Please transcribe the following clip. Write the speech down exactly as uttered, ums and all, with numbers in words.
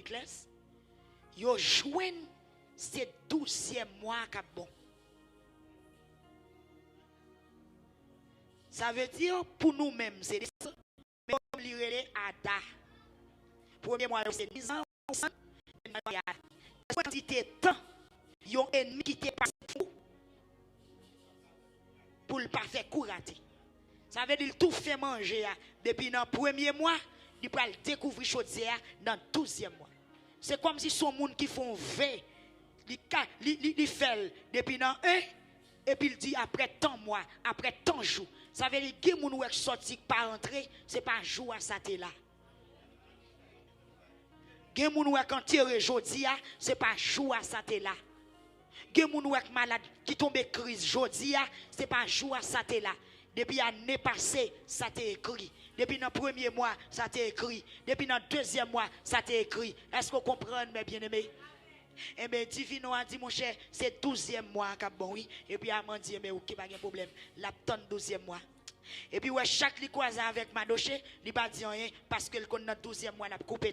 Class, yo jwenn se douzyèm mwa k ap bon. Sa vle di pou nou menm se de san, men kòm li rele Ada. Premye mwa yo se dizan, menm nan mwa a. Kantite tan yon enmi ki te pase pou pou l pa fè kou rate. Sa vle di l tou fè manje a depi nan premye mwa, li pral dekouvri chodyè a nan douzyèm mwa. Se kòmsi se yon moun ki fè yon ve, li ka, li, li, li fè l depi nan en, epi l di apre tan mwa, apre tan jou. Sa vle di gen moun wè k sòti k pa rantre, se pa jou a sa te la. Gen moun wè k antere jodi a, se pa jou a sa te la. Gen moun wè k malad, ki tonbe kriz jodi a, se pa jou a sa te la. Depi ane pase, sa te ekri. Depi nan premye mwa, sa te ekri. Depi nan dezyèm mwa, sa te ekri. Èske w konprann, mè byeneme? Enben, divinon an di, monchè, se douzyèm mwa a k ap bon, wi. Epi Aman di, enben, oke, pa gen pwoblèm. L ap tann douzyèm mwa. Epi wè, chak li kwaze avèk Madoche, li pa di anyen, paske l konn nan douzyèm mwa l ap koupe